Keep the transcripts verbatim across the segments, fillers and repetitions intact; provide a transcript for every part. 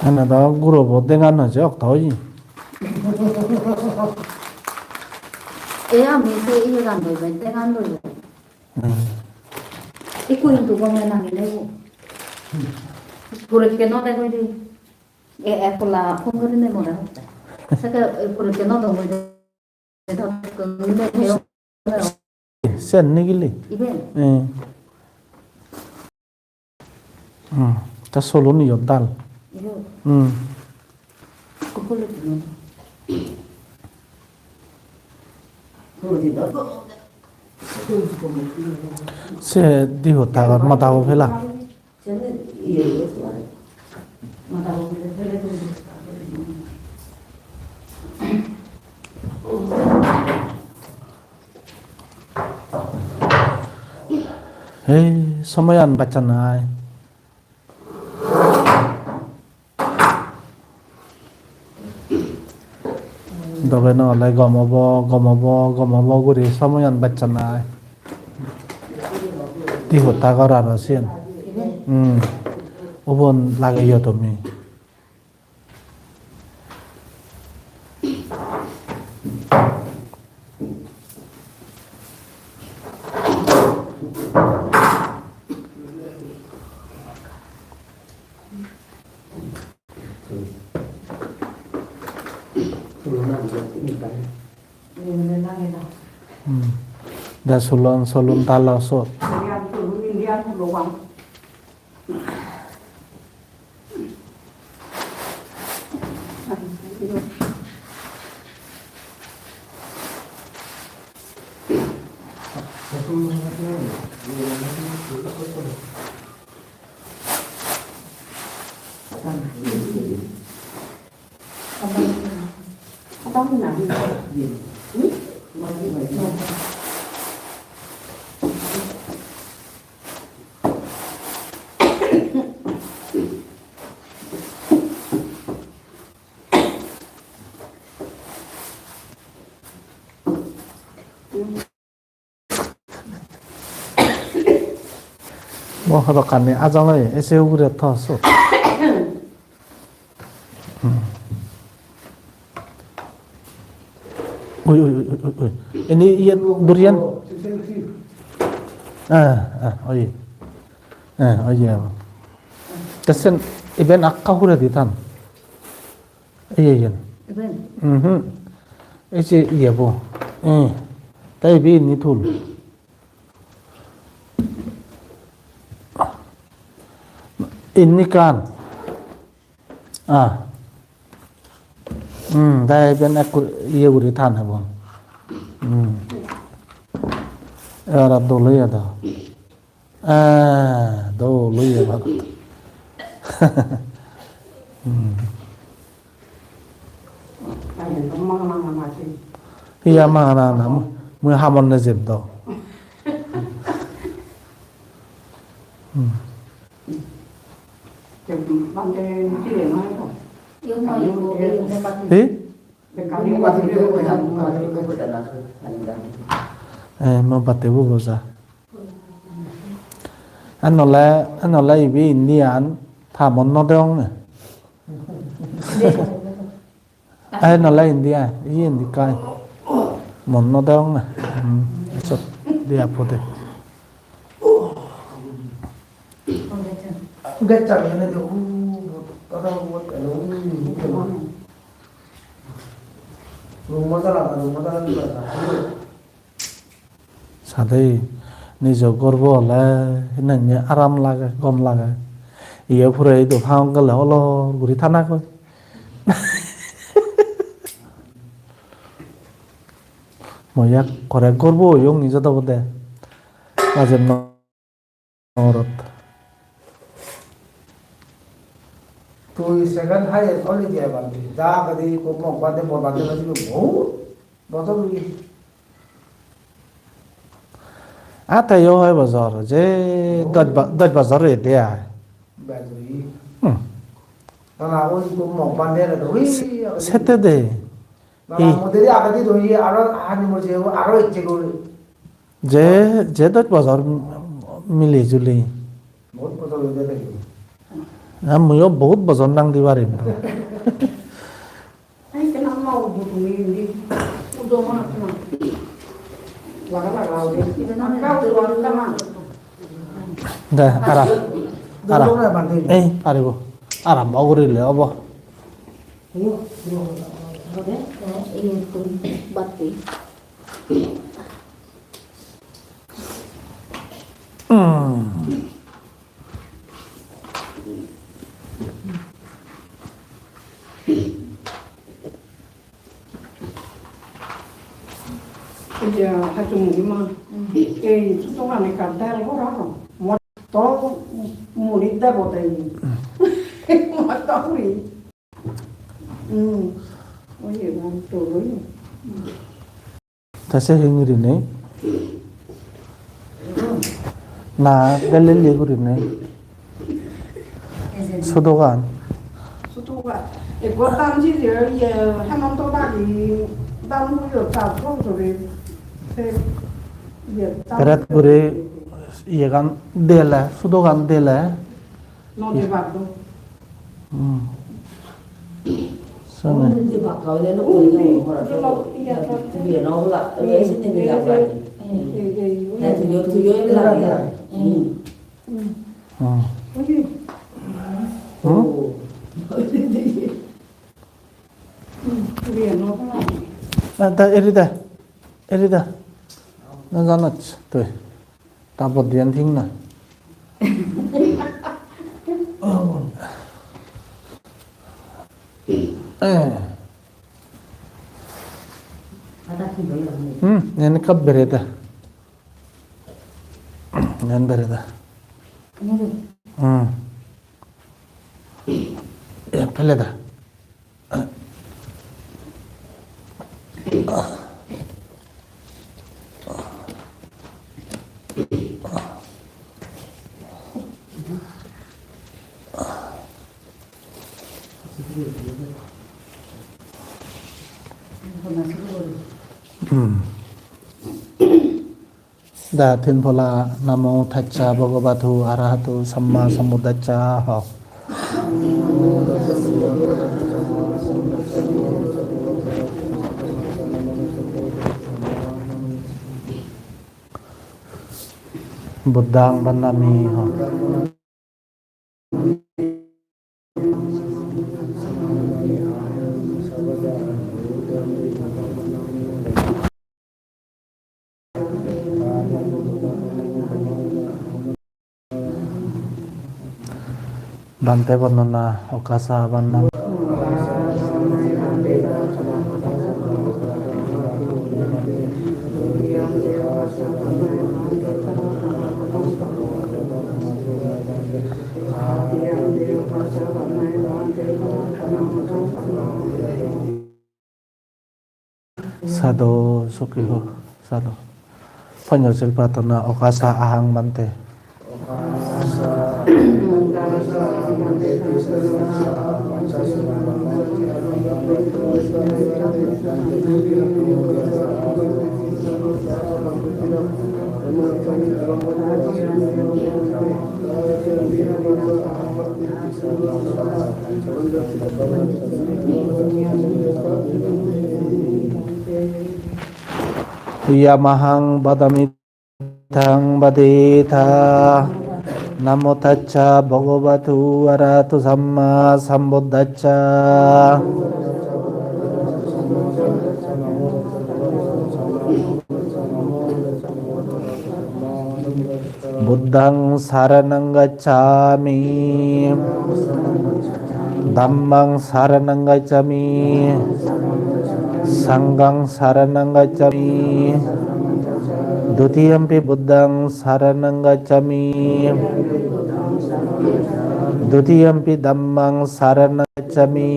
Ena da guru bo dengan aja ok tau i. E ami se iye gan doi bai dengan doi. Hmm. Iku intu gong na ngi ne bu. Pura ke no de goi de. E e pula phone gari ne mo de. Saka pura ke no do mo de. Sen nigili. Iben. Eh. Hmm. Ta solo ni yo dal. Iyo. Hmm. Kupul itu. Se diho tagar mata ho phela. He, somoyan baccha nai. Dobe no le gom obo, gom obo, gom obo guri somoyan baccha nai. Diho tagar aro siyen. Hmm. Ubon lageiyo tumi. Hmm. Da sulon, sulon tala so. Mo horo kani ajang ai, ese ugure tho so. Hmm. Ui, ui, ui, ui, ui. Ini iya durian. Ah, ah, oh iya. Ah, oh iya. Kesen iben akka hure ditan. Iya, iya. Iben. Mhm. Ese iya bo. Eh. Tai bi ni thul. Ini kan. Ah. Hmm, dai ben ek kur-, iye guri than hai bon. Hmm. Era dolo ya da. Ah, dolo ya ba. Hmm. Iya, mana na, mu hamon na jeb do. Hmm. Eh? Eh, mo bate bu boza. Anole, anole ibi Indian, tha mon no deong ne. Ai, no la India, i India kai. Mon no dong na. Hmm, so, dia pute. Gacang ini tuh, uh, pada buat kalau ini, ini mah. Rumah salah, rumah salah juga. Sadei, nijo gorbo ole hinanne aram lage, gom lage. Iye phure idu phang gele olor guri thana koi. Moya kore gorbo oyong ijo dobo de. Aje norot. Tui second highest only dia bandi. Ja kadi ko mok bande mo bande lagi bo. Botol ni. Ata yo hai bazar, je doj ba-, doj bazar re de ai. Bazar. Hmm. Tana oi ko mo bande re doi. Sete de. Tana moderi agadi doi aro hani mo je aro ecche go. Je, je doj bazar mili juli. Bahut botol ho jata hai. Na, muiyo bahut bojor nang di parim. De, ara, ara. Ei, aribo. Arambho gorile obo. Hmm. Iya, hajumuni ma. Eh, itu tuh aneh kadal kok orang. Mau tau murid dah kota ini. Mau tau nih. Hmm. Oh iya, mau tau ini. Tase hingiri ne. Na, dalil ye guri ne. Sudokan. Sudokan. E, gua tanji dia, iya, Hemanta Bagi, dan gua yo tak tahu tuh, deh. Saya, iya, tak Berat tahu. Guri, iya kan, dele, sudokan dele. No, de bado. Hmm. Sana. Hmm. Hmm? Ata, erita. Erita. Na, ganach, tuh. Tapot diyan thing na. Eh. Hmm, yan kab bereta. Yan bereta. Hmm. Ya, peleta. Hmm. Da thin phola, namo tassa bhagavato arahato sammāsambuddhassa. Buddhaṃ vandāmi. Bhante, vandana, okāsa vandana. Sādhu, sukhī ho, sādhu. Paññasil prarthana, okāsa ahaṃ bhante. Yamahaṃ vadāmi taṃ vadetha. Namo tassa bhagavato arahato sammāsambuddhassa. Buddhaṃ saraṇaṃ gacchāmi. Dhammaṃ saraṇaṃ gacchāmi. Saṅghaṃ saraṇaṃ gacchāmi. Dutiyampi buddhaṃ saraṇaṃ gacchāmi. Dutiyampi dhammaṃ saraṇaṃ gacchāmi.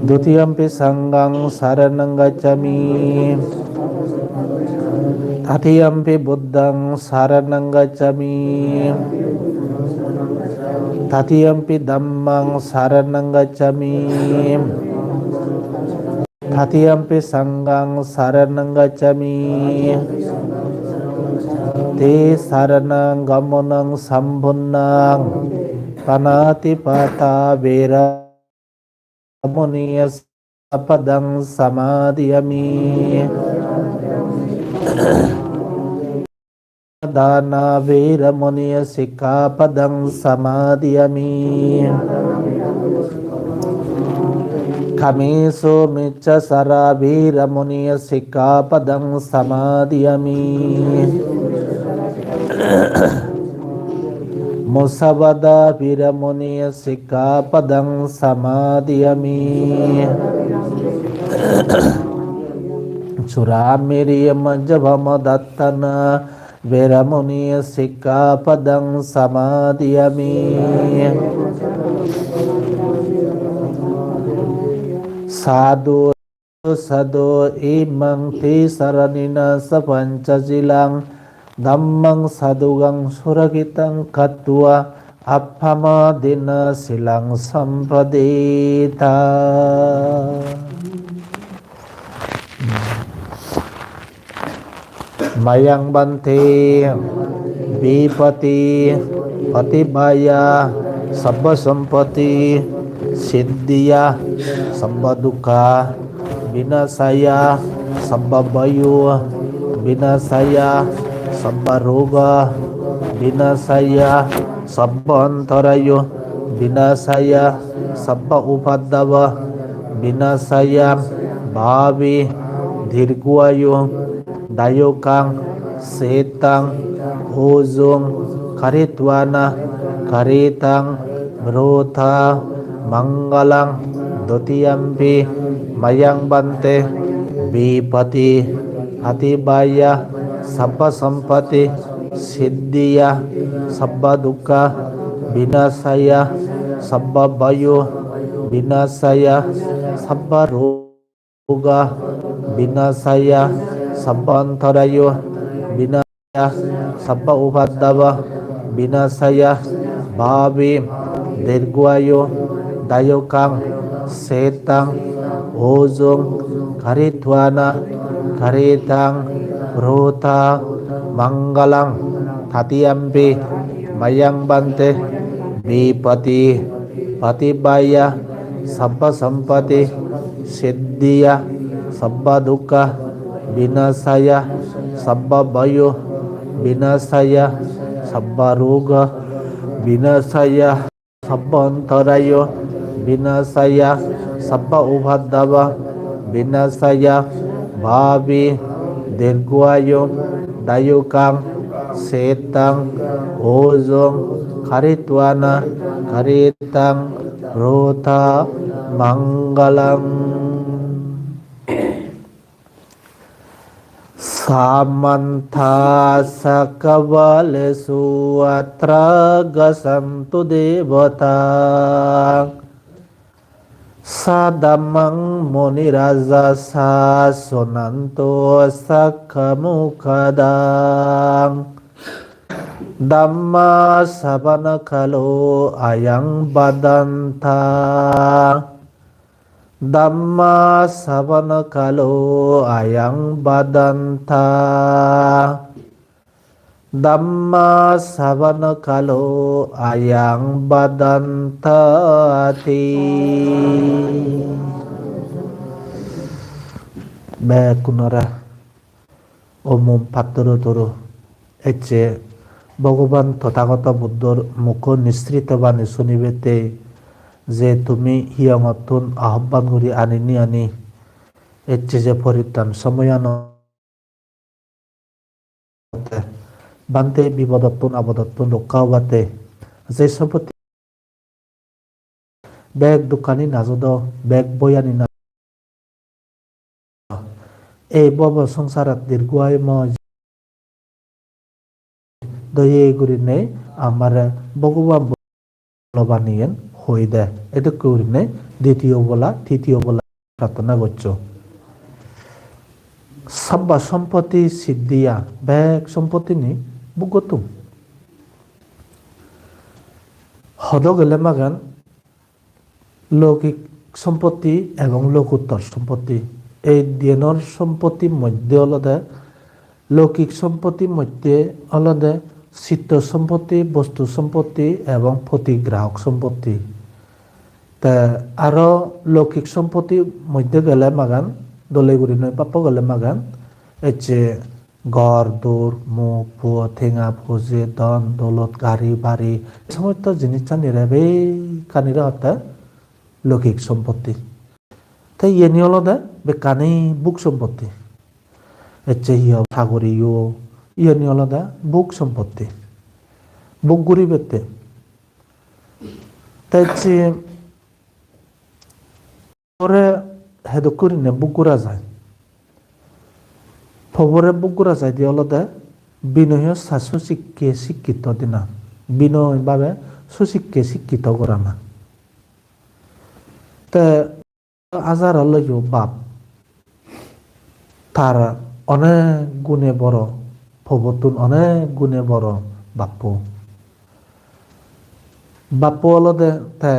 Dutiyampi saṅghaṃ saraṇaṃ gacchāmi. Tatiyampi buddhaṃ saraṇaṃ gacchāmi. Tatiyampi dhammaṃ saraṇaṃ gacchāmi. Tatiyampi saṅghaṃ saraṇaṃ gacchāmi. tisaraṇagamanaṃ sambunnaṃ. Pāṇātipātā veramaṇī sikappadaṃ samādiyāmi. Dānā veramaṇī sikappadaṃ samādiyāmi. Kāmesu micchācārā veramaṇī sikappadaṃ samādiyāmi. Musāvādā veramaṇī sikappadaṃ samādiyāmi. Surāmerayamajjapamādaṭṭhānā veramaṇī sikappadaṃ samādiyāmi. Sādhu sādhu, imaṃ tisaraṇena sapañca sīlaṃ dhammaṃ sādhukaṃ surakkhitaṃ katvā appamādena sīlaṃ sampādetha. Mayaṃ bhante vipatti paṭibāhāya sabbasampatti siddhiyā sabbadukkha vināsāya sabbabhaya vināsāya sabbaroga vināsāya sabbaantarāya vināsāya sabba upaddava vināsāya bhāvi dīghāyu dāyakaṃ cittaṃ ujuṃ karitvāna karitaṃ brūtha maṅgalaṃ. Dutiyampi mayaṃ bhante vipatti paṭibāhāya sabbasampatti siddhiyā sabbadukkha vināsāya sabbabhaya vināsāya sabbaroga roga vināsāya sabbaantarāya vināsāya sabba upaddava vināsāya bhāvi dīghāyu dāyakaṃ cittaṃ ujuṃ karitvāna karitaṃ brūtha maṅgalaṃ. Tatiyampi mayaṃ bhante vipatti paṭibāhāya sabbasampatti siddhiyā sabbadukkha vināsāya sabbabhaya vināsāya sabbaroga vināsāya sabbaantarāya vināsāya sabba upaddava vināsāya bhāvi dīghāyu dāyakaṃ cittaṃ ujuṃ karitvāna karitaṃ brūtha maṅgalaṃ. Samantā cakkavāḷesu atrāgacchantu devatā, saddhammaṃ munirājassa suṇantu saggamokkhadaṃ. Dhammassavanakālo ayaṃ bhadantā. Dhammassavanakālo ayaṃ bhadantā. Dhammassavanakālo ayaṃ bhadantāti. Bek gunora omum patturuturu ecche Bhogoban Tothagoto Buddhor mukho nisrito bani sunibete je tumi hiyongottun ahobban guri ani niyani ecche je porittan somoyano Bhante, bipodottun apodottun rokka obate. Je sompoti bek dukkani najodo, bek boyani na. Ei bhobo songsarat dirgho ayu mo doye gurinei amare Bhogoban Bhante baniyen hoide. Edokke gurinei ditiyo bola, titiyo bola prarthona goccho. Sabba sompoti siddhiya, bek sompotini bhog gottung. Hodo gele magan loukik sompoti ebong loukuttor sompoti. Ei diyenor sompoti moddhe olode Lokik sompotti moddhe olode chitto sompotti, bostu sompotti ebong potigrahok sompotti. Te aro lokik sompotti moddhe gele magan, dole gurinei bappo gele magan, ecche ghor dor, mok po, tenga poje, dhon dolot, gari bari, somosto jinissanire bekkanire hotte lokik sompotti. Te iyeni olode bekkani bhog sompotti. Ecche hi hobo, sagoriyo, iyeni olode bhog sompotti. Bhog guribette. Te ecche pobore hedok gurinei bhog gura jai. Pobore bhog gura jaide olode binoyo sa susikke sikkito dina. Binoy bhabe susikke sikkito gorana. Te ajar oloyo bap. Tar onek gune boro, pobottun onek gune boro bappo. Bappo olode te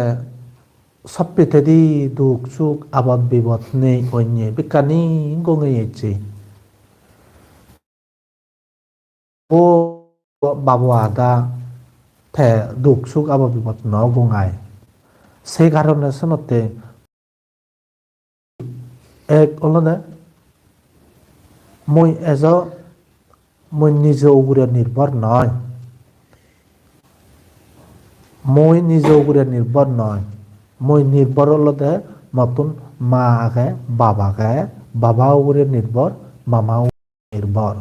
sob pitedi duk suk abot bibot nei onye bekkani gongei ecche. Bo babo ada te duk suk abot bibot no gongai. Sei karone senotte ek olode mui ejo, mui nijo ugure nirbhor noi. Mui nijo ugure nirbhor noi. Mui nirbhor olode mottun ma age, bab age, baba ugure nirbhor, mama ugure nirbhor.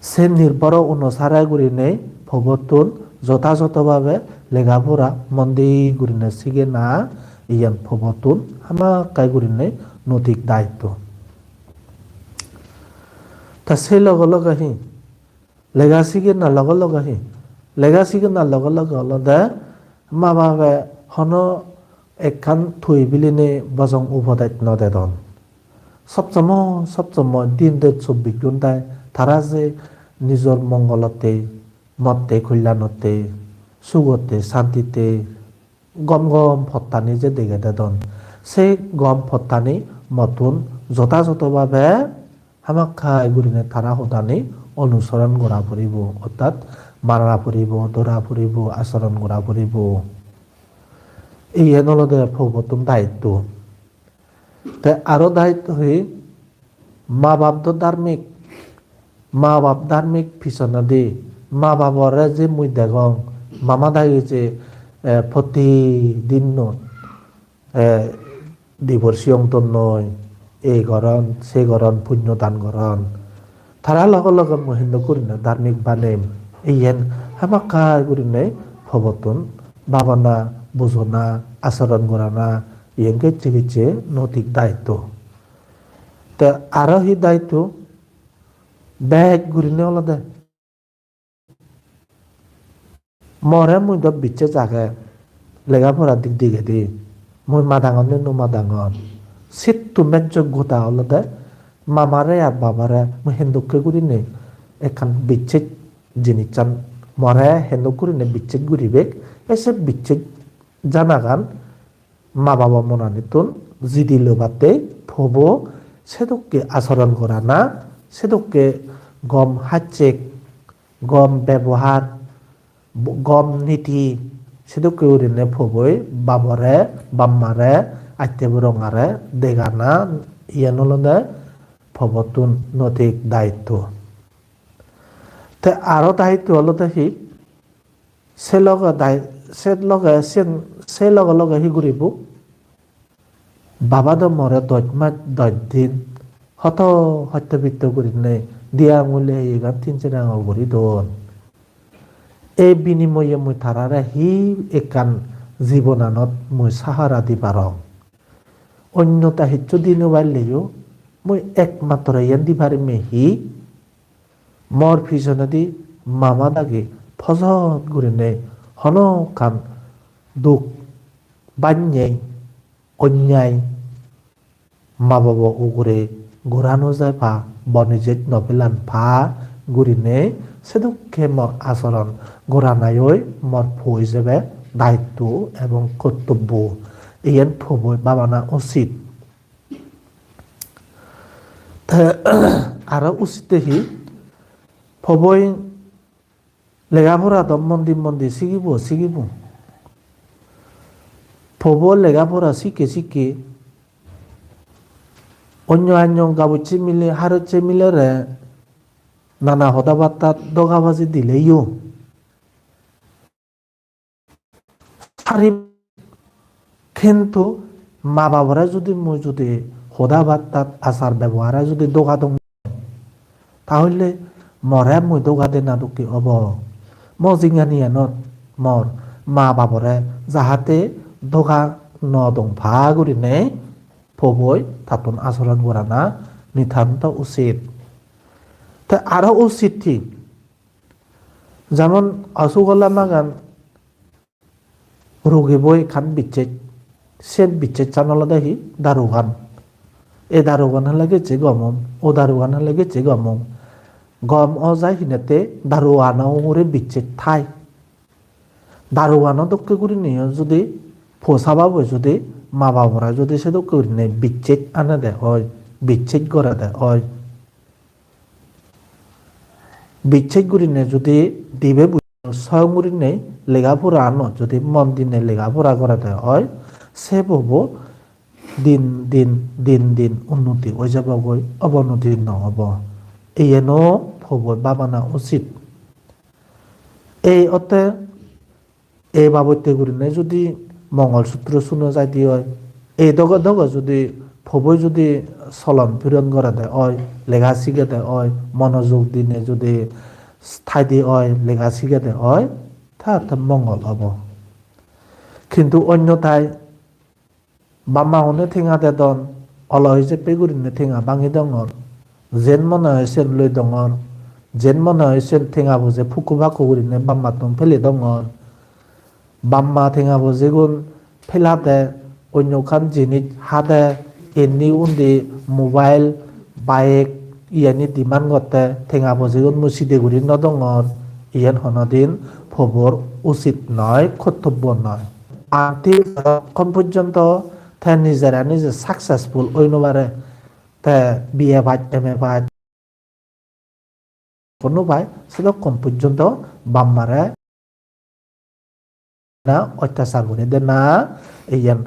Se nirbhoro onusare gurinei pobottun jotajoto bhabe lega pora mon di gurinei sigena, iyan pobottun hamakkai gurinei notik daitto. Ta sei loge loge hi lega sigena loge loge hi, lega sigena loge loge olode ma babe hono ekkan tui bilinei bojong upodes no dedon. Sob somoy, sob somoy din ret chobbish ghontai tara je nijor mongolotte, motte, kollanotte, sugotte, santitte, gom gom pottani je dege dedon, se gom pottani mottun jotajoto bhabe hamakkai gurinei tara hodani onusoron gora poribo, ortat mana poribo, dora poribo, asoron gora poribo. Iyen olode pobottun daitto. Te aro daitto hi, ma bap do dharmik, ma bap dharmik pisonedi, ma babore je mui degong, mama dagi je, eh, protidinno, eh, dibor siyong tonnoi, ei goron, sei goron, punyo dan goron. Tara loge loge mui hindu gurinei dharmik banem. Iyen hamakkai gurinei pobottun bhabana, bujona, asoron gorana, iyen gecche gecche notik daitto. Te aro hi daitto, beg gurinei olode more mui do bicches age, lega pora dik digedi, mui madangor ne no madangor. Sittu mejjoi goda olode mamare ar babare mui hendokke gurinei ekkan bicches jinissan more hendok gurinei bicches guribek, e se bicches janagan ma babo monanittun jidi lobatte pobo sedokke asoron gorana, sedokke gom hajjek, gom bebohar, bo-, gom niti, sedokke gurinei poboi babore, bap-mare, atte burongare degana, iyen olode pobottun notik daitto. Te aro daitto olode hi, se loge dai-, se loge sen, se loge loge hi guribo? Baba do more dosh mas dosh din hoto hosto bitto gurinei di angule iyegan tin ser angul guri don. Ei binimoye mui tarare hi ekkan jibonanot mui sahara di parong. Onnota hissu di no parleyo mui ekmatro iyen di parim hi, mor pisonedi mama dagi pojot gurinei hono ekkan duk bannei, onnai, ma babo ugure gora no jai pa, bonijej no pelan pa gurinei sedokke mor asoron goranayoi mor po ijebe daitto ebong kortobbo. Iyen poboi babana usit. Te aro usit te hi, phoboi lega pora do mon di mon di sigibo, sigibo. Phobo lega pora sikke sikke onyo anyo gabucche mile, harucche milere nana hoda battat dogabaji dileyo sari, kintu ma babore judi mui judi hoda battat achar bebohare judi doga dong, tahole more mui doga dena dokke obo. Mo jinghaniyanot mor ma babore jahate doga no dong pa gurinei phoboi tattun achoron gorana nitanto usit. Te aro usit hi, jemon osuk ole magan rogi boi ekkan bicchej, se bicchejchan olode hi darugan. Ei darugan hole gecche gom om, o darugan hole gecche gom om. Gom o jai hinette darugano ugure bicchej thai. Darugano dokke gurinei judi po sababo judi ma babore judi se dokke gurinei bicchej anede oi, bicchej gorede oi, bicchej gurinei judi dibe bujje song gurinei lega pora anot judi mon dinei lega pora gorede oi, se phobo din din, din din unnoti oi jebogoi, obonoti no obo. Iyeno phoboi babana usit. Ei otte ei babotte gurinei judi Mongol Sutro suno jaide oi, ei doge doge judi phoboi judi solon piron gorede oi, lega sigede oi, monojog dinei judi thaide oi, lega sigede oi, ta te mongol obo. Kintu onyotai bap-ma hone tenga dedon, olo hijeppe gurinei tenga bangi dongor. Jen mone hoi sen loi dongor. Jen mone hoi sen tengabo je pukku pakku gurinei bap-mattun pele dongor. Bap-ma tengabo jegun pelade, onyo ekkan jinis hade, indi undi mobile, bike, iyeni demand gotte, tengabo jegun mui side guri no dongor. Iyen honodin phobor usit noi, kortobbo noi. Until jotokkon porjonto te nijere nije successful oi no pare, te B A pass, M A pass, hono pai, sedokkon porjonto bap-mare na ottachar guri dena, iyen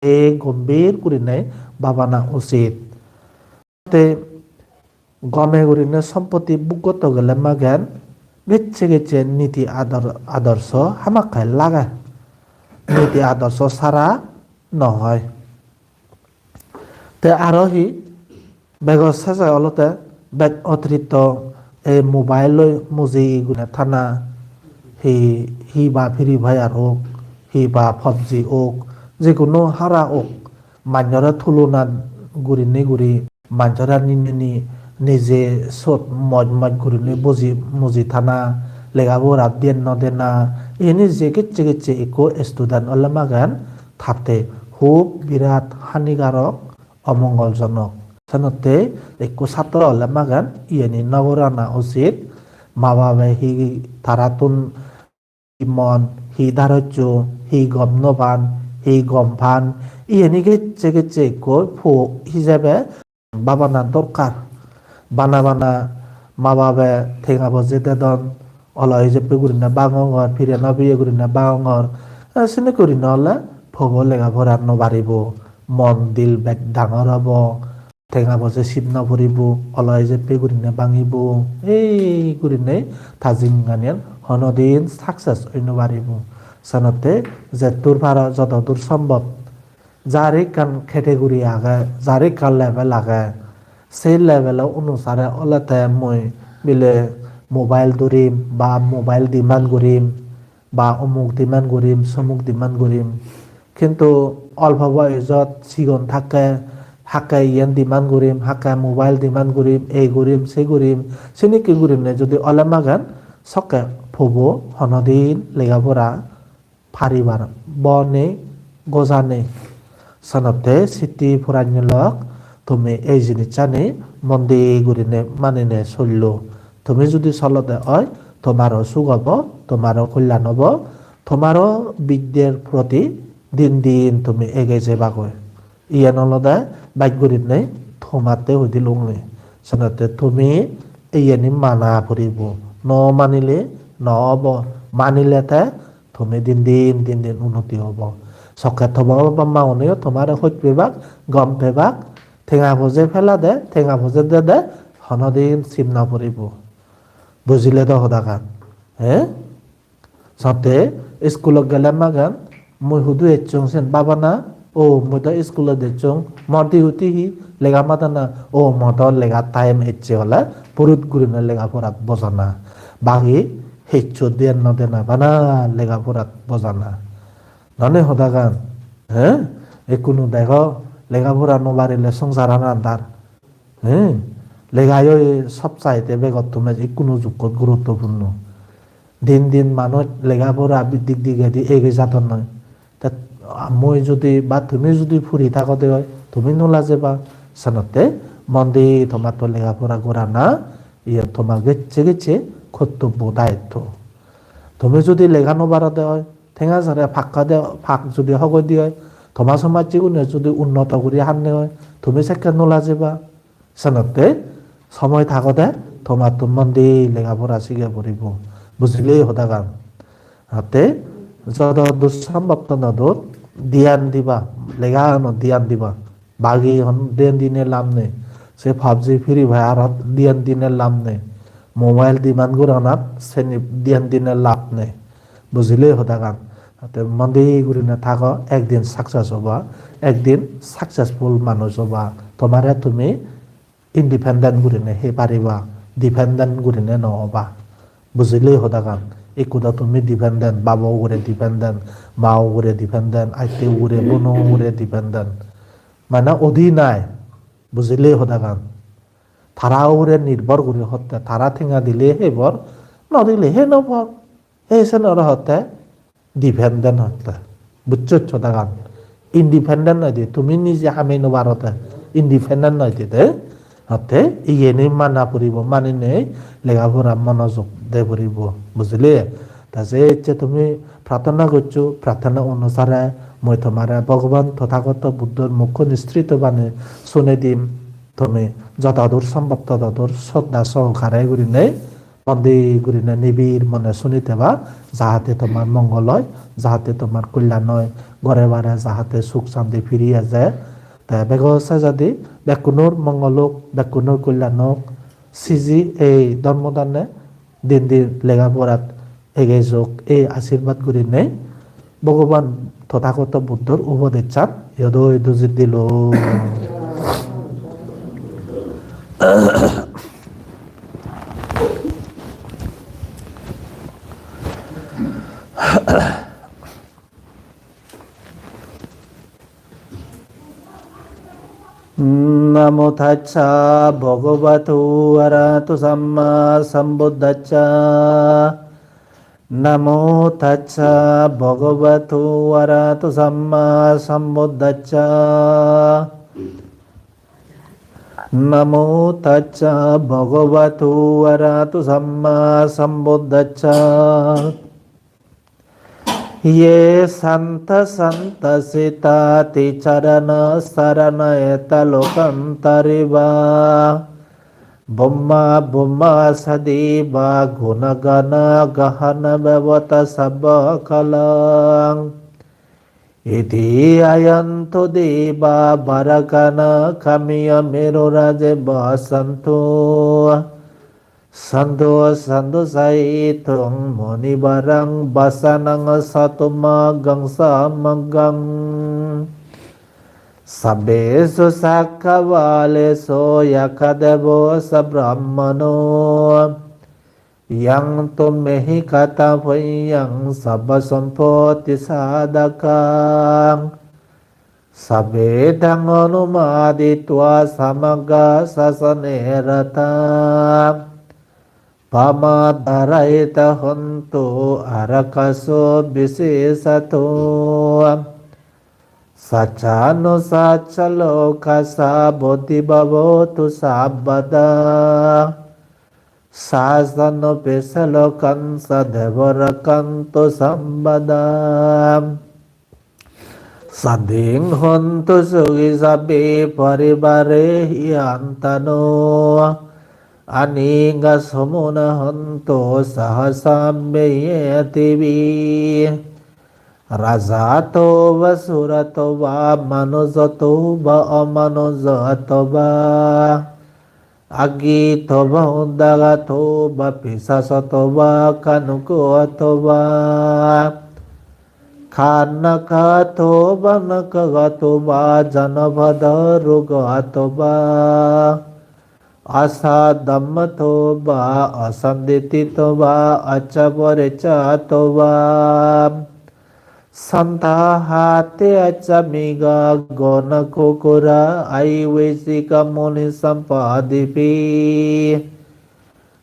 ei gombhir gurinei babana usit. Te gome gurinei sompotti bhog gotto gele magen gecche gecche niti ador-, adorso hamakkai lage. Niti adorso sara no oi. Te aro hi bego seje olode bej otiritto ei mobile loi muji gune thana, hi, hi ba Free Fire ok, hi ba PUBG ok, jekuno hara ok, manjore tulona gurinei guri, manjore ninei nije sot moj moj gurinei boji muji thana, lega pora dhyan no dena, iyeni je gecche gecche ekko student ole magen tatte hub birat hanikarok, omongoljonok. Senotte ekko satro ole magen iyeni no gorana usit. Ma babe hi tarattun hi mon, hi darosso, hi gom no pan, hi gom pan, iyeni gecche gecche ekko po hijebe babana dorkar. Bana bana ma babe tengabo je dedon, olo hijeppe gurinei bangongor, pire no piye gurinei bangongor. Eh, sini gurinei ole pobo lega pora no paribo, mon dil bej dangor obo, tengabo je sit no puribo, olo hijeppe gurinei bangibo. Ei gurinei ta jinghaniyan honodin success oi no paribo. Senotte jettur paro jotodur sombhob jar ekkan category age, jar ekkan level age, sei level-o onusare olode mui bile mobile durim ba mobile demand gurim ba omuk demand gurim, somuk demand gurim. Kintu olpo boyojot sigon thakke, hakke iyen demand gurim, hakke mobile demand gurim, ei gurim, sei gurim, sinikke gurinei judi ole magen sokke pobo honodin lega pora paribar bo nei, goja nei. Senotte sitti puranyo lok, tumi ei jinissani mon di gurinei maninei sollo. Tumi judi solode oi, tomaro suk obo, tomaro kolyan obo, tomaro bidder proti din din tumi ege jebagoi. Iyen olode bej gurinei Tomatte hudi lungni. Senotte tumi iyeni mana puribo. No manile no obo. Manile te tumi din din din din unnoti obo. Sokke toma baba ma uniyo tomare hoj pebak, gom pebak, tenga poje pela de, tenga poje de de, hono din sim no puribo. Bujile do hodagan? He? Sate iskulot gele magan, mui hudu ecchong sen babana, o mui do iskulot ecchong, mor duty hi, lega madana, o mor do lega time ecche hole, purut gurine lega porat bojana. Bagi heccho diyan no dena bana lega porat bojana. Nane hodagan, he? Ekkunu dego, lega pora no parile songsaran andar. He? Legayo sob saite begottun ikkunu jukkot guruttopurno. Din din manuj lega pora dik digedi ege jadon noi. Te mui judi ba tumi judi puri thagode oi, tumi no lajeba, senotte mon di tomatto lega pora gorana, iye toma gecche gecche kortobbo daitto. Tumi judi lega no parode oi, tenga sare pakka de, pak judi hogoi de oi, toma somajjigune judi unnoto guri hanne oi, tumi sekke no lajeba. Senotte somoy thagode tomattun mon di lega pora sige puribo. Bujile hodagan? Atte joto dur sombhob tono dur diyan diba, lega ano diyan diba. Bagi hon diyan dine lab nei. Se PUBG, Free Fire ot diyan dine lab nei. Mobile demand goranat seni diyan dine lab nei. Bujile hodagan? Atte mon di gurine thago, ekdin success oba, ekdin successful manuj oba. Tomare tumi independent gurine hei pariba, dependent gurine no oba. Bujile hodagan? Ikku do tumi dependent, babo ugure dependent, ma ugure dependent, atte ugure, bono ugure dependent. Mane odhi nai, bujile hodagan? Tara ugure nirbhor guri hotte, tara tenga dile hei bor, no dile hei no bor. Hei sen aro hotte dependent hotte. Bujjoch hodagan? Independent noi de, tumi nije hamei no paro de, independent noi de de. Hotte iyeni mana puribo, maninei lega pora monojog de puribo, bujile? Ta je icche tumi prarthona goccho, prarthona onusare mui tomare Bhogoban Tothagoto Buddhor mukho nisrito bani sunei dim, tumi jotodur sombhob totodur sroddha sohokare gurinei mon di gurine nibir mone suni theba, jahate tomar mongol oi, jahate tomar kolyan oi, gore bare jahate suk santi firi eje. Te bego sejadi bekkunor mongol ok, bekkunor kolyan ok, siji ei dhormo dane din din lega porat ege jok, ei ashirbad gurinei Bhogoban Tothagoto Buddhor upodesan iyot oi dujit dilo. Namo tassa bhagavato arahato sammāsambuddhassa. Namo tassa bhagavato arahato sammāsambuddhassa. Namo tassa bhagavato arahato sammāsambuddhassa. Ye santā santāsi tāti caraṇā caraṇā ete lokantare va. Bhummā bhummā ca devā guṇagaṇā gahana bhavata sabba kalaṃ. Iti ayaṃ to devā baragaṇā kamiyamero raje vasanto. Sādhu sādhu sahituṃ munivaraṃ vāsanaṃ sātu maggaṃ samaggaṃ. Sabbesu cakkavāḷesu yakkhadevo ca brahmano. Yaṃ tumhehi katā puññaṃ sabbasampattidhāyakaṃ. Sabbe taṃ anumoditvā samaggā sāsane ratā. Pamādarahitā hontu ārakaso visesato. Saccānussaccarokkhassa vuḍḍhī bhavatu sabbadā. Sāsanupāse lokassa devā rakkhantu sabbadā. Saddhiṃ hontu sukhī sabbe parivarehi antano. Anīghā sumanā hontu saha sabbe ñātibhi. Rājato vā corato vā manussato vā amanussato vā, aggito vā udakato vā pisācato vā khāṇukato vā, kaṇṭakato vā nakkhattato vā janapadarogato vā, asaddhammato vā asandiṭṭhito vā aññapariccāto vā, saṇṭhāhatthiyaccamikā goṇakukkurā ahi vicchikā munisappadīpī,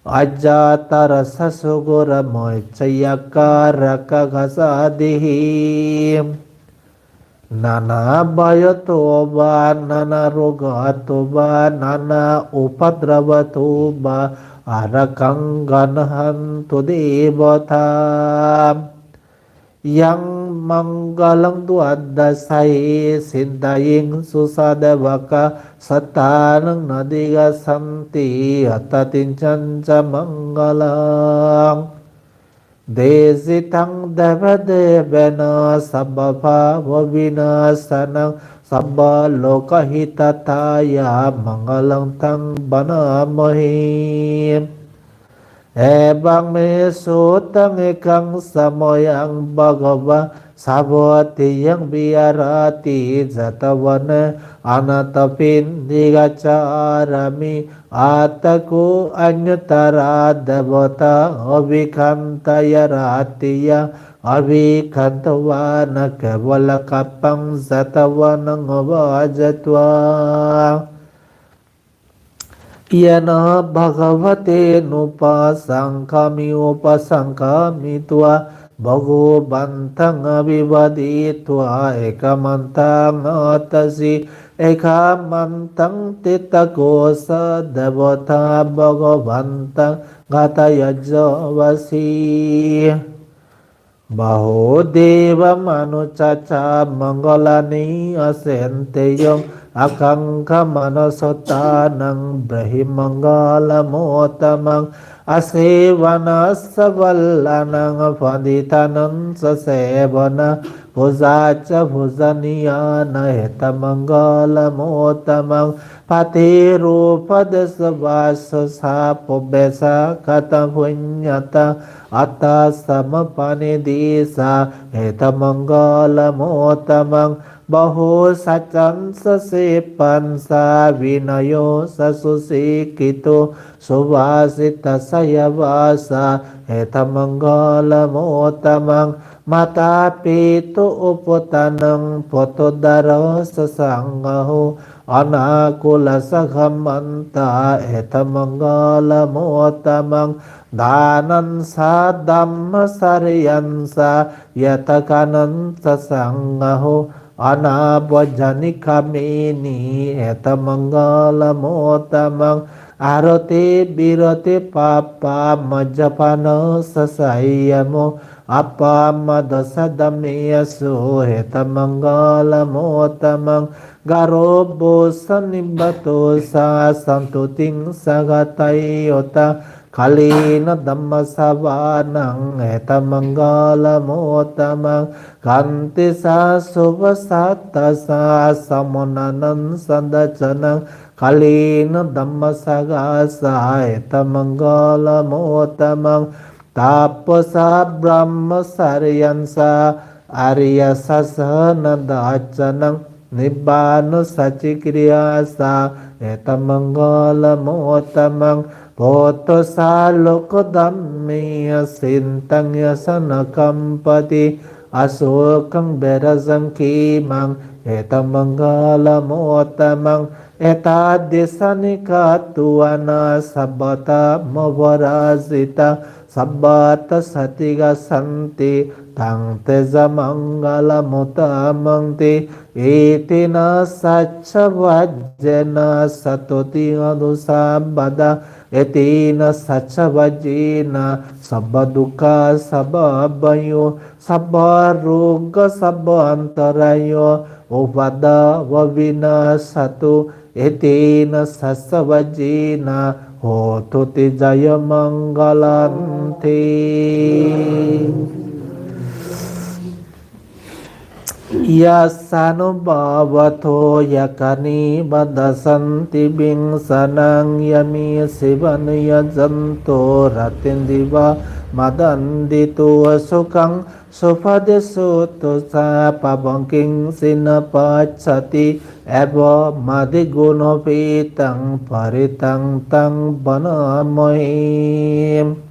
aññātarā sassukura moccayakkhā rakkhakā sādhīhi. Nānābhayato vā nānārogato vā nānāupaddavato vā ārakkhaṃ gaṇhantu devatā. Yaṃ maṅgalaṃ dvādasāhi siddhāhiṃsu sadevakā sattānaṃ nadīgachanti atthatiñjañca maṅgalaṃ. Desitaṃ devadevena sabbabhāvavināsanaṃ sabbarogahitāya maṅgalaṃ taṃ bhaṇāmahe. Evaṃ me sutaṃ ekaṃ samayaṃ bhagavā sāvatthiyaṃ viharati jetavane anāthapiṇḍikassa ārāme. Atha kho aññatarā devatā abhikkantā rattiyā abhikkantavāna kevalakappaṃ jetavanaṃ āvajjitvā yena bhagavatenupasaṅkāmi upasaṅkamitvā bhagavantaṃ abhivāditvā ekamantaṃ aṭṭhasi. Ekamantaṃ ṭhitā kho sā devatā bhagavantaṃ gathāya cāvasi. Bahū devā manussā ca maṅgalāni acinteyya akkaṃkhamānā sotthānaṃ brūhi maṅgalamuttamaṃ. Asevanā sabbaraṇānaṃ paṇḍitānañca sevanā pūjā ca pūjanīyānaṃ etammaṅgalamuttamaṃ. Paṭirūpadesavāso ca pubbe ca katapuññatā attasammāpaṇidhi ca etammaṅgalamuttamaṃ. Bāhusaccañca sippañca vinayo ca susikkhito subhāsitā ca yā vācā etammaṅgalamuttamaṃ. Mātāpitu upaṭṭhānaṃ puttadārassa saṅgaho anākulā ca kammantā etammaṅgalamuttamaṃ. Dānañca dhammacariyā ca ñātakānañca saṅgaho anavajjāni kāmini etammaṅgalamuttamaṃ. Āratī viratī pāpā majjapānā ca saññamo appamādo ca dhammesu etammaṅgalamuttamaṃ. Gāravo ca nivāto ca santuṭṭhī ca kataññutā kālena dhammassavanaṃ etammaṅgalamuttamaṃ. Khanti ca sovacattā ca samaṇānañca dassanaṃ kālena dhammasākacchā etammaṅgalamuttamaṃ. Tapo ca brahmacariyañca ariyasaccāna dassanaṃ nibbānasacchikiriyā ca etammaṅgalamuttamaṃ. Phuṭṭho ca lokadhammehi cittaṃ yassa na kampati asokaṃ virajaṃ khemaṃ etammaṅgalamuttamaṃ. Etādisāni katvāna sabbatthamaparājitā sabbattha sotthiṃ gacchanti taṃ tesaṃ maṅgalamuttamanti. Etena saccavajjena sattotthiyātu sabbadā Etena saccavajjena sabba dukkha sabba bhayo sabba roga sabba antarāyo upaddava vināsatu. Etena saccavajjena hotu te jayamaṅgalanti. Yassānubhāvato yakkhaṃ nivā dassati, bhiṃsanaṃ yamhi sevaniyaṃ, santo rattindiva madanti, to sukhaṃ supati, sutusa pāpaṃ kiñci na passati, evamādiguṇūpetaṃ parittaṃ taṃ bhaṇāmahe.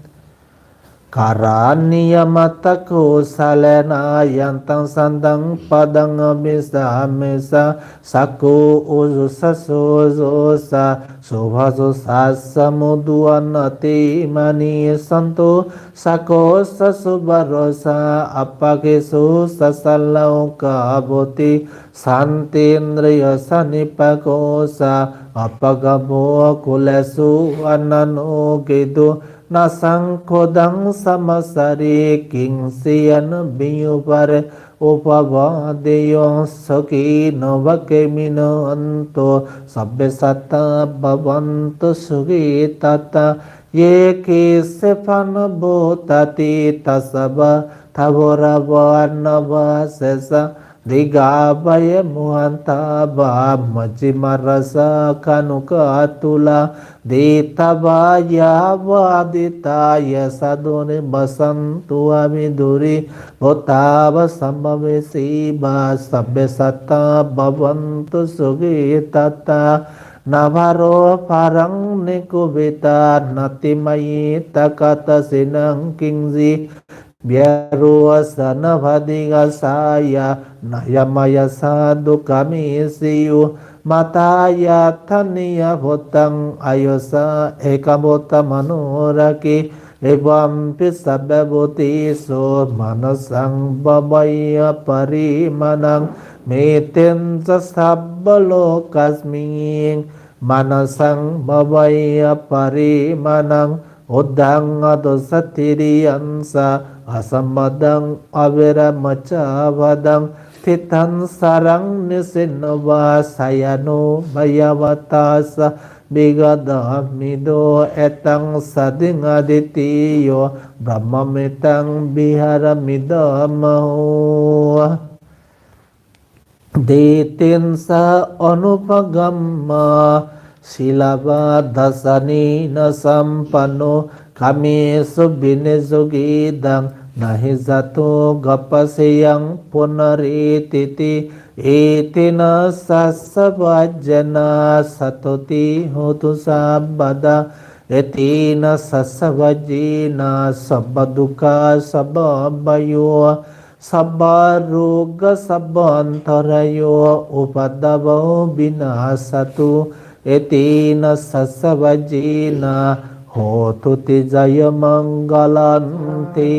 Karaṇīyamatthakusalena yantaṃ santaṃ padaṃ abhisamecca, sakko ujū sasso suhujū ca subhāsū cassa mudu anatimānī. Santussako ca subharo ca appakicco ca sallahukavutti, santindriyo ca nipako ca appagabbho kulesu ananugiddho. Na caṃ khuḍḍaṃ samācare kiñci yena viññū pare upavadeyyuṃ. Sukhino vā khemino hontu sabbe sattā bhavantu sukhitattā. Ye keci pāṇabhūtatthi tasā vā thāvarā vā anavasesā, dīghā vā ye mahantā vā majjhimā rassakā aṇukathūlā, diṭṭhā vā ye vā adiṭṭhā ye sadūre vasantu vā vidūre, bhūtā vā sambhavesī vā sabbe sattā bhavantu sukhitattā. Na paro paraṃ nikubbetha nātimaññetha katthaci naṃ kiñci, byārosanā vā dīghā sāyā nāññamaññassa dukkhamiccheyya. Mātā yathā niyaṃ puttaṃ āyusā ekaputtamanurakkhe, evampi sabbabhūtesu mānasaṃ bhāvaye aparimāṇaṃ. Mettañca sabbalokasmiṃ mānasaṃ bhāvaye aparimāṇaṃ, uddhaṃ adho ca tiriyañca asambādhaṃ averaṃ accayantaṃ. Tiṭṭhañcaraṃ nisinno vā sayāno vā yāvatassa vigatamiddho, etaṃ satiṃ adhiṭṭheyya brahmametaṃ viharamidhamāhu. Diṭṭhiñca anupagamma sīlavā dassanena sampanno, kāmesu vineyya gedhaṃ na hi jātu gabbhaseyyaṃ punaretīti. Etena saccavajjena santuṭṭhi hotu sabbadā. Etena saccavajjena sabba dukkha sabba bhayo sabba roga sabba antarāyo upaddavo vināsatu. Etena saccavajjena hotu te jayamaṅgalanti.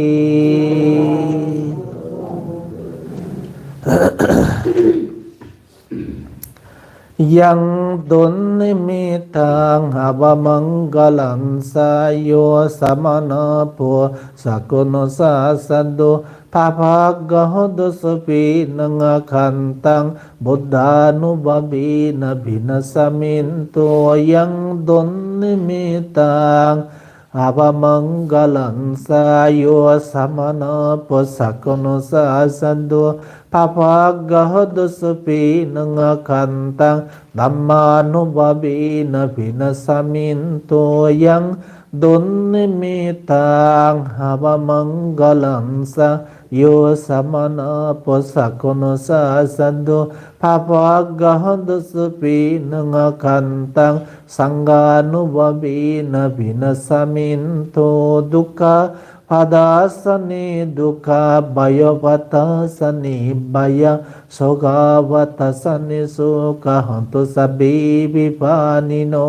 Yaṃ dunnimittaṃ avamaṅgalañca yo samānabho sakuṇassa saddo pāpaggaho dussupinaṃ akantaṃ buddhānubhāvena vināsamentu. Yaṃ dunnimittaṃ avamaṅgalañca yo samānabho sakuṇassa saddo pāpaggaho dussupinaṃ akantaṃ dhammānubhāvena vināsamentu. Yaṃ dunnimittaṃ avamaṅgalañca yo samānabho sakuṇassa saddo pāpaggaho dussupinaṃ akantaṃ saṅghānubhāvena vināsamentu. Dukkhappattā ca niddukkhā bhayappattā ca nibbhayā sokappattā ca nissokā hontu sabbepi pāṇino.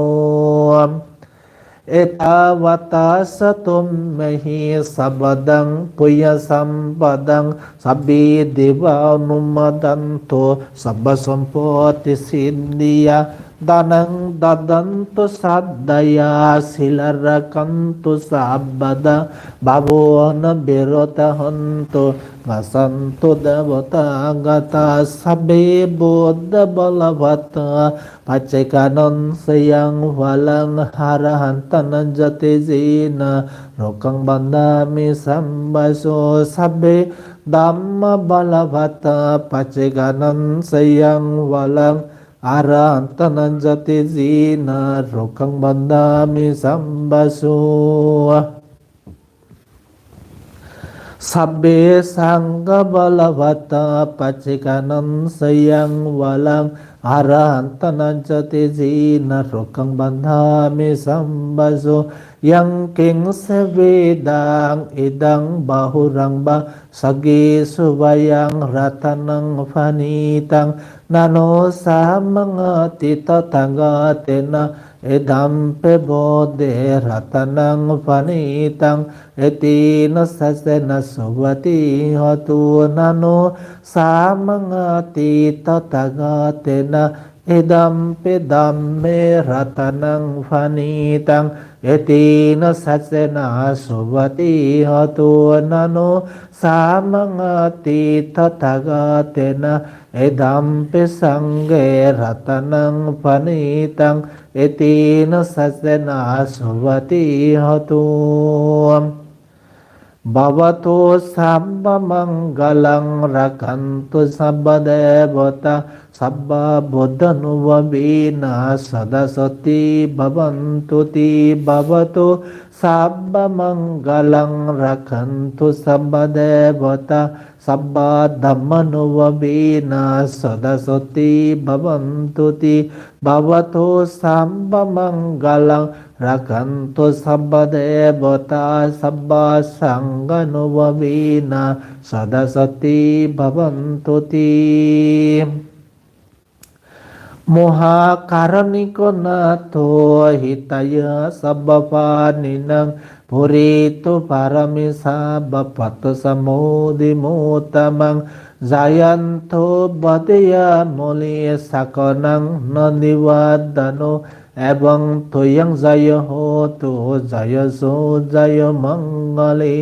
Ettāvatā ca amhehi sambhataṃ puññasampadaṃ sabbe devānumodantu sabbasampattisiddhiyā. Dānaṃ dadantu saddhāya, sīlaṃ rakkhantu sabbadā, bhāvanābhiratā hontu, gacchantu devatāgatā. Sabbe buddhā balappattā, paccekānañca yaṃ balaṃ, arahantānañca tejena, rogānañca vandāmi sabbaso. Sabbe dhammā balappattā, paccekānañca yaṃ balaṃ, arahantānañca tejena, rogānañca vandāmi sabbaso. Sabbe saṅghā balappattā, paccekānañca yaṃ balaṃ, arahantānañca tejena, rogānañca vandāmi sabbaso. Yaṃ kiñci vittaṃ idaṃ bahulaṃ vā, saggesu vā yaṃ ratanaṃ paṇītaṃ, na no samaṃ atthi tathāgatena, idampi buddhe ratanaṃ paṇītaṃ, etena saccena suvatthi hotu. Na no samaṃ atthi tathāgatena, idampi dhamme ratanaṃ paṇītaṃ, etena saccena suvatthi hotu. Na no samaṃ atthi tathāgatena, idampi saṅghe ratanaṃ paṇītaṃ, etena saccena suvatthi hotu. Bhavatu sabbamaṅgalaṃ, rakkhantu sabbadevatā, sabbabuddhānubhāvena, sadā sotthī bhavantu te. Bhavatu sabbamaṅgalaṃ, rakkhantu sabbadevatā, sabbadhammānubhāvena, sadā sotthī bhavantu te. Bhavatu sabbamaṅgalaṃ, rakkhantu sabbadevatā, sabbasaṅghānubhāvena, sadā sotthī bhavantu te. Mahākāruṇiko nātho, hitāya sabbapāṇinaṃ, pūretvā pāramī sabbā, patto sambodhimuttamaṃ. Jayanto bodhiyā mūle, sakyānaṃ nandivaḍḍhano, evaṃ tvayaṃ jayo hotu, jayassu jayamaṅgale.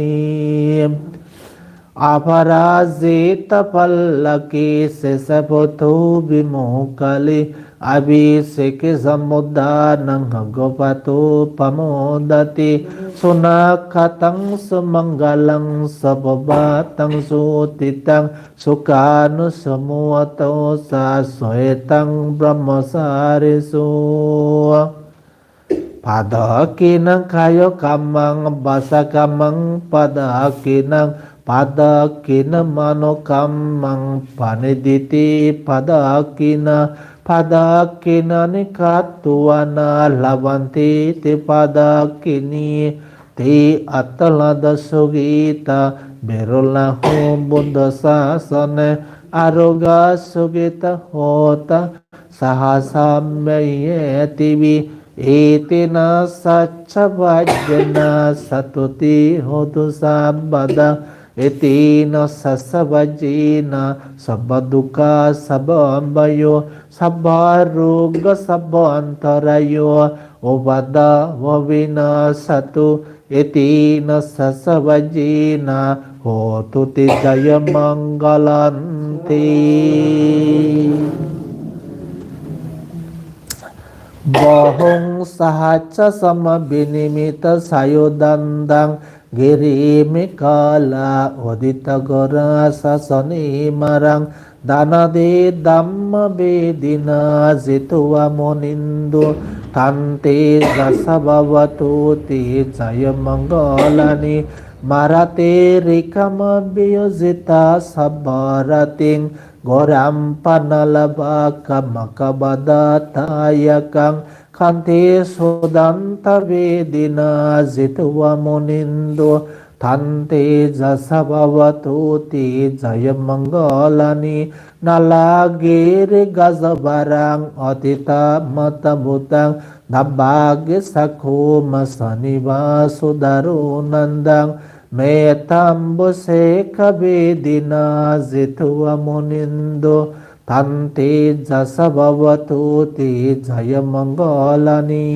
Aparājitapallaṅke, sīse paṭhavipokkhare, abhiseke sabbabuddhānaṃ, aggappatto pamodati. Sunakkhattaṃ sumaṅgalaṃ, supabhātaṃ suhuṭṭhitaṃ, sukhaṇo sumuhutto ca, suyiṭṭhaṃ brahmacārisu. Padakkhiṇaṃ kāyakammaṃ, vācākammaṃ padakkhiṇaṃ, padakkhiṇaṃ manokammaṃ, paṇidhī te padakkhiṇā. Padakkhiṇāni katvāna, labhantatthe padakkhiṇe. Te atthaladdhā sukhitā, viruḷhā hohi buddhasāsane, arogā sukhitā hotha, saha sabbehi ñātibhi. Etena saccavajjena, santuṭṭhī hotu sabbadā. Etena saccavajjena, sabbadukkhā sabbabhayā, sabbarogā sabbantarāyā, upaddavā vinassantu. Etena saccavajjena, hotu te jayamaṅgalanti. Bāhuṃ sahassamabhinimmitasāyudhantaṃ, girimekhalaṃ uditaghorasasenamāraṃ, dānādidhammavidhinā jitavā munindo, tantejasā bhavatu te jayamaṅgalāni. Mārātirekamabhiyujjhitasabbarattiṃ, ghorampanāḷavakamakkhamathaddhayakkhaṃ, khantīsudantavidhinā jitavā munindo, tantejasā bhavatu te jayamaṅgalāni. Nāḷāgiriṃ gajavaraṃ atimattabhūtaṃ, dāvaggicakkamasanīva sudāruṇantaṃ, mettambusekavidhinā jitavā munindo, taṃ tejasā bhavatu te jayamaṅgalāni.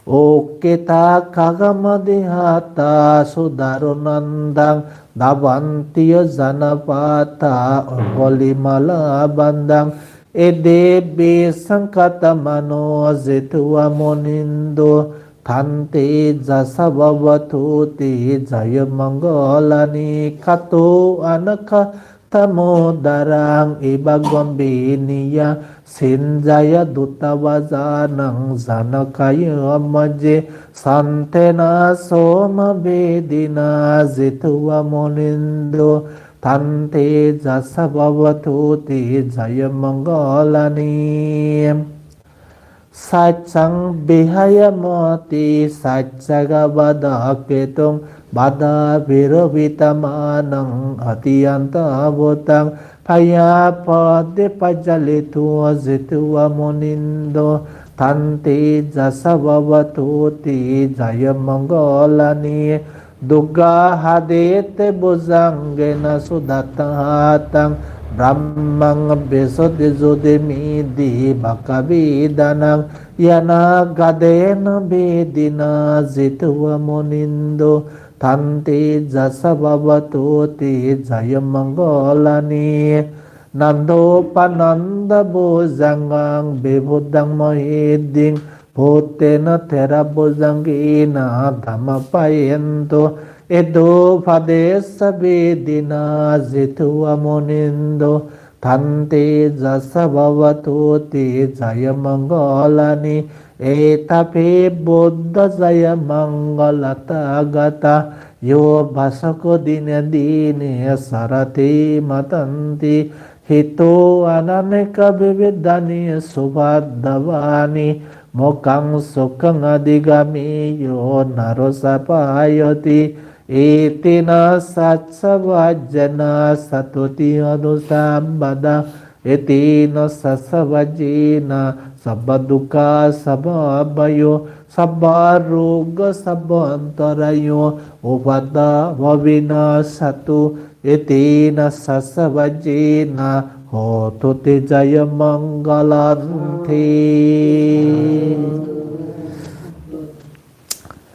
Ukkhittakhaggamatihatthā sudāruṇantaṃ dhāvantiyojanapathaṃ aṅgulimālabandhaṃ. Te devesaṃ katamano jetvā munindo taṃ tejasā bhavatu te jayamaṅgalāni. Katvāna kaṭṭhamudaraṃ iva gabbhinīyā ciñcāya duṭṭhavacanaṃ janakāyamajjhe santena somavidhinā jetvā munindo taṃ tejasā bhavatu te jayamaṅgalāni. Saccaṃ vihāya matisaccakavādaketuṃ vādābhiropitamanaṃ atiandhabhūtaṃ byāpāde pajjalito jetvā munindo taṃ tejasā bhavatu te jayamaṅgalāni. Duggāhadiṭṭhibhujagena sudaṭṭhahatthaṃ brahmaṃ visuddhijutimiddhibakābhidhānaṃ ñāṇāgadena vidhinā jitavā munindo taṃ tejasā bhavatu te jayamaṅgalāni. Nandopanandabhujagaṃ vibudhaṃ mahiddhiṃ puttena therabhujagena damāpayanto iddhūpadesavidhinā jitavā munindo taṃ tejasā bhavatu te jayamaṅgalāni. Etāpi buddhajayamaṅgalaaṭṭhagāthā yo vācako dinadine sarate matandī hitvānanekavividhāni cupaddavāni mokkhaṃ sukhaṃ adhigameyya naro sapaññāti. Etena saccavajjena santoti hotu sabbadā. Etena saccavajjena sabbadukkhā sabbabhayā sabbarogo sabbantarāyo upaddavo vinassatu. Etena saccavajjena hotu te jayamaṅgalanti.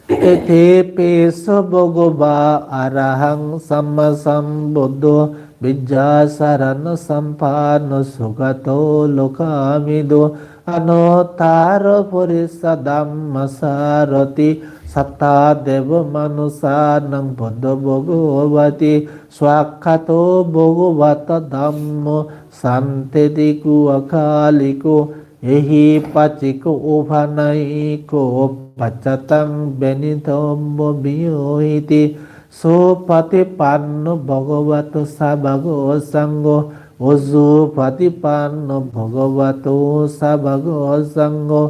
Itipi so bhagavā arahaṃ sammāsambuddho vijjācaraṇasampanno sugato lokavidū anuttaro purisadammasārathi satthā devamanussānaṃ buddho bhagavāti. Svākkhāto bhagavatā dhammo sandiṭṭhiko akāliko ehipassiko opanayiko paccattaṃ veditabbo viññūhīti. Supaṭipanno bhagavato sāvakasaṅgho, ujupaṭipanno bhagavato sāvakasaṅgho,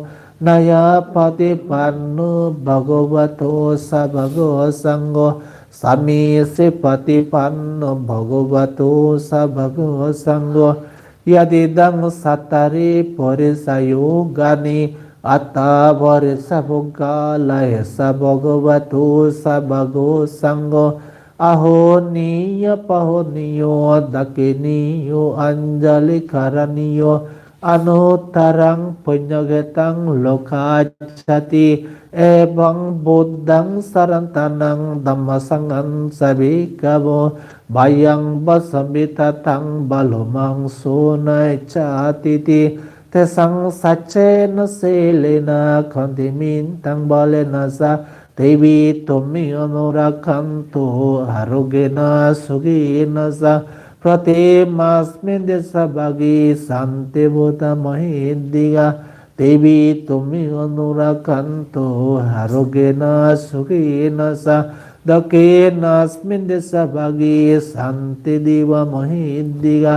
ñāyapaṭipanno bhagavato sāvakasaṅgho, sāmīcipaṭipanno bhagavato sāvakasaṅgho, yadidaṃ cattāri purisayugāni aṭṭha purisapuggalā esa bhagavato sāvakasaṅgho, āhuneyyo pāhuneyyo dakkhiṇeyyo añjalikaraṇīyo anuttaraṃ puññakkhettaṃ lokassāti. Evaṃ buddhaṃ saraṇaṃ dhammaṃ saṅghañca bhikkhavo bhayaṃ vā sambhataṃ vā lomahaṃso nassātīti. Tesaṃ saccena sīlena khantimittaṃ balena ca devitu me anurakkhantu ārogyena sukhena ca. Prattimāsmiṃ desabhāge santi buddhamahiddhikā devitu me anurakkhantu ārogyena sukhena ca. Dakkhiṇāsmiṃ desabhāge santi devamahiddhikā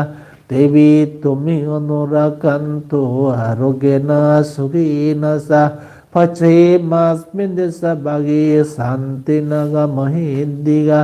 devitu me anurakkhantu ārogyena sukhena ca. Pacchimāsmiṃ desabhāge santi nāgamahiddhikā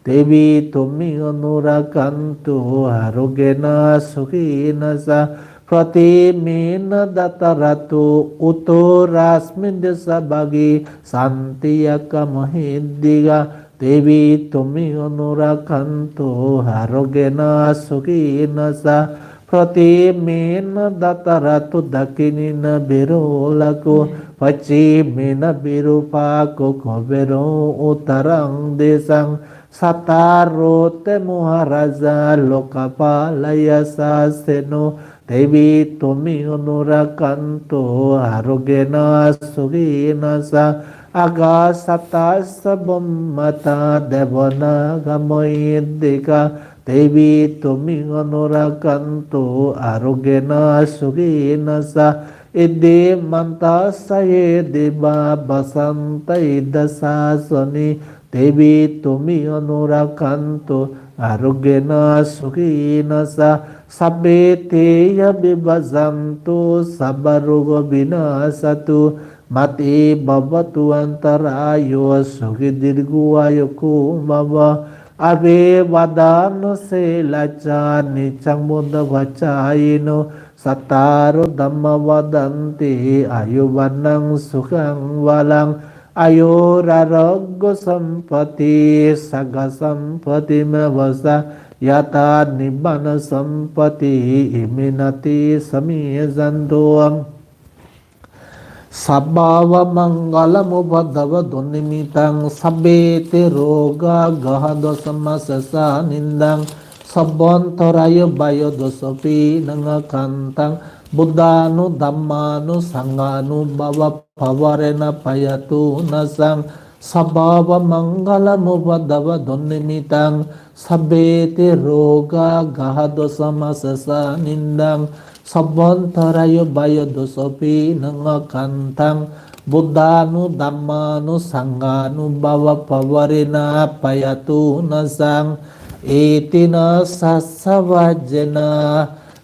devitu me anurakkhantu ārogyena sukhena ca. Prattimena dhataraṭṭho uttarāsmiṃ desabhāge santi yakkhamahiddhikā Devi tumhi anurakkhantu ārogyena sukhena ca. Prothimena dhataraṭṭho dakkhiṇena virūḷhako pacchimena virūpakkho kuvero uttaraṃ disaṃ. Cattāro te mahārājā lokapālā yasassino. Devi tumhi anurakkhantu ārogyena sukhena ca. Ākāsaṭṭhā ca bhummaṭṭhā devā nāgā mahiddhikā. Devi tumhi anurakkhantu ārogyena sukhena ca. Iddhimanto ca ye devā vasanti indasenaṃ sacchini. Devi tumhi anurakkhantu ārogyena sukhena ca. Sabbe te ca vivassatu sabbarogo vinassatu. Mā te bhavatvantarāyo sukhī dīghāyuko bhava. Abhivādanasīlissa niccaṃ vuḍḍhāpacāyino. Cattāro dhammā vaḍḍhanti āyu vaṇṇaṃ sukhaṃ balaṃ. Āyurārogya sampatti sagga sampatti ca. Yatā nibbānasampatti iminā te samijjhantu. Sabbāva maṅgalamupaddava dunnimittāni sabbe te rogā gāhā dosā mā sesā niddhaṃ. Sabbantarāyo bhayā dosā pīṇaṃ akantaṃ buddhānu dhammānu saṅghānu bhāva bhāvarena payatu nassaṃ. Sabbāva maṅgalamupaddava dunnimittāni sabbe te rogā gāhā dosā mā sesā niddhaṃ. Sabbantarāyo bhayā dosā pīṇaṃ akantaṃ buddhānu dhammānu saṅghānu bhāva bhāvarena payatu nassaṃ. Etena saccavajjena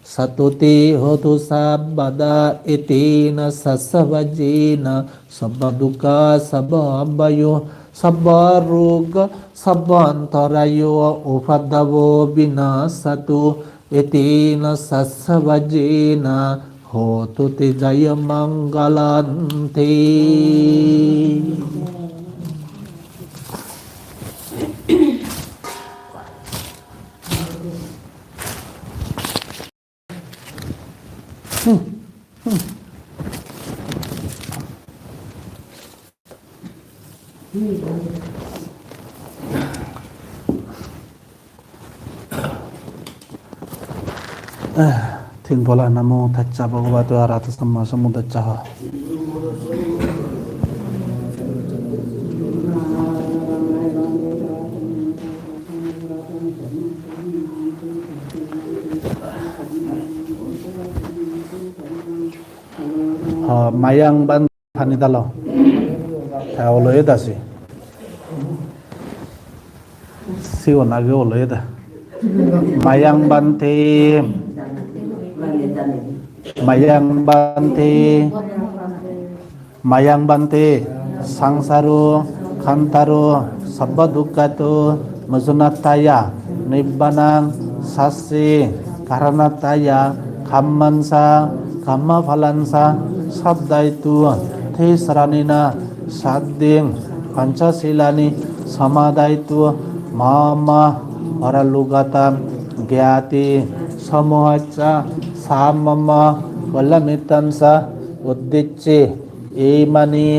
santuṭṭhi hotu sabbadā. Etena saccavajjena sabbadukkhā sabbabhayā sabbarogo sabbantarāyo upaddavo vinassatu. Etena saccavajjena hotu te jayamaṅgalanti. Ṭhing pola. Namo tassa bhagavato arahato sammāsambuddhassa. Ha, mayaṃ bhante. Phanitalo. Tha oloye dasi. Siwona ge oloye da. Mayaṃ bhante. Mayaṃ bhante. Mayaṃ bhante. Saṃsāro kantāro sabbadukkhato mocanatthāya nibbānaṃ sacchikaraṇatthāya dhammañca dhammaphalañca saddāyitva tisaraṇena saddhiṃ pañcasīlāni samādāyitva mama paralokagātā gyātisomūhassa sammama kalyāṇamittañca uddicche imāni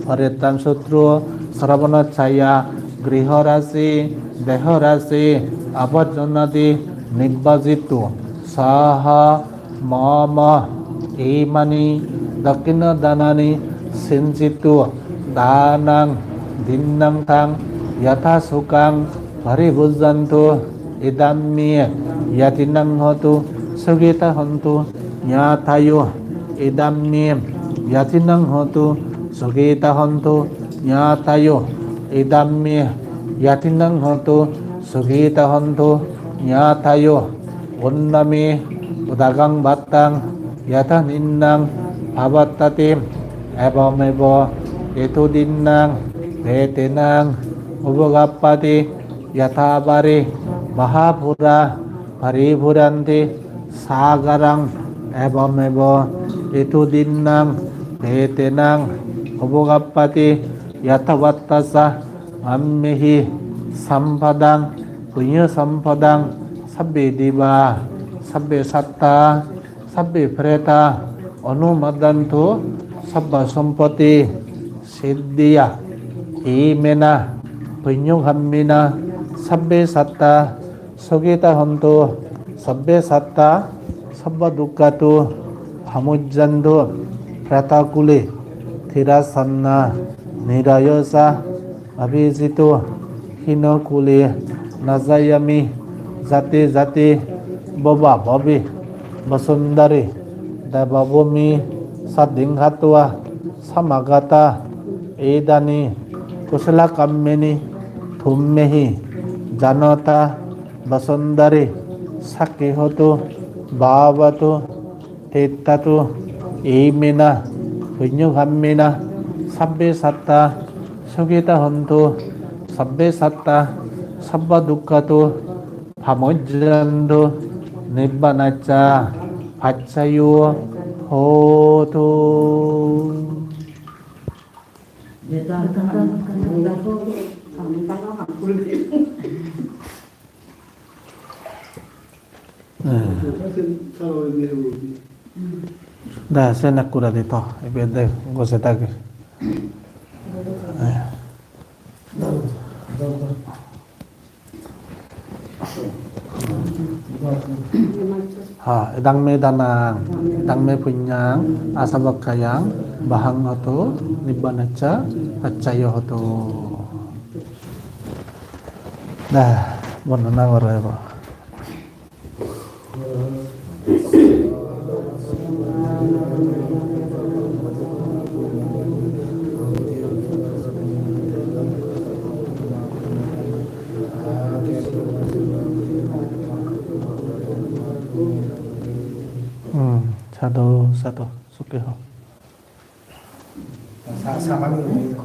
parittaṃ sutro sravanassa grihaṃ rāsi dehaṃ rāsi āpajjhānādi nibbāsitva saha mama imāni dakkhiṇadānāni siñcitva dānaṃ diṇṇaṃ taṃ yathāsukhaṃ paribhuñjantu. Idampi ñātīnaṃ hotu sukhitā hontu ñātayo. Idampi ñātīnaṃ hotu sukhitā hontu ñātayo. Idampi ñātīnaṃ hotu sukhitā hontu ñātayo. Uṇṇāmi udakaṃ pattaṃ yathā niṇṇaṃ pavattati. Evameva iddhu niṇṇaṃ petānaṃ upakappati. Yathā vārivahā pūrā paripūranti sāgaraṃ. Evameva iddhu niṇṇaṃ petānaṃ upakappati. Yathāvatthassa amhehi sampadaṃ puññasampadaṃ. Sabbe devā, sabbe sattā, sabbe petā:ti anumodantu sabbasampattisiddhiyā. Iminā puññagāminā sabbe sattā sukhitā hontu, sabbe sattā sabbadukkhātu pamuccantu. Pātakallaṃ tirasannā nirāyasā abhijjitā hīnā kulesu na cāyāmi. Jāti jāti bhavā bhavī vāsantaliṃ devabhūmiṃ satiṃ gatvā samāgatā. Idāni kusalakammāni tumhehi jānotā vāsantaliṃ sakhī hotu bhāvaye. Tiṭṭhatu iminā puññagāminā sabbe sattā sukhitā hontu, sabbe sattā sabbadukkhātu pamuccantu. Nibbānassa paccayo hotu. Dah, sena kura dito, ibede, goseta ke. Ha, idaṃ me dānaṃ, idaṃ me puññaṃ, āsavakkhayā vahaṃ hotu, nibbānassa paccayo hotu. Dah, buon na wara ba. Hmm, sādhu, sādhu, sukhī ho. Sa-, sama ni.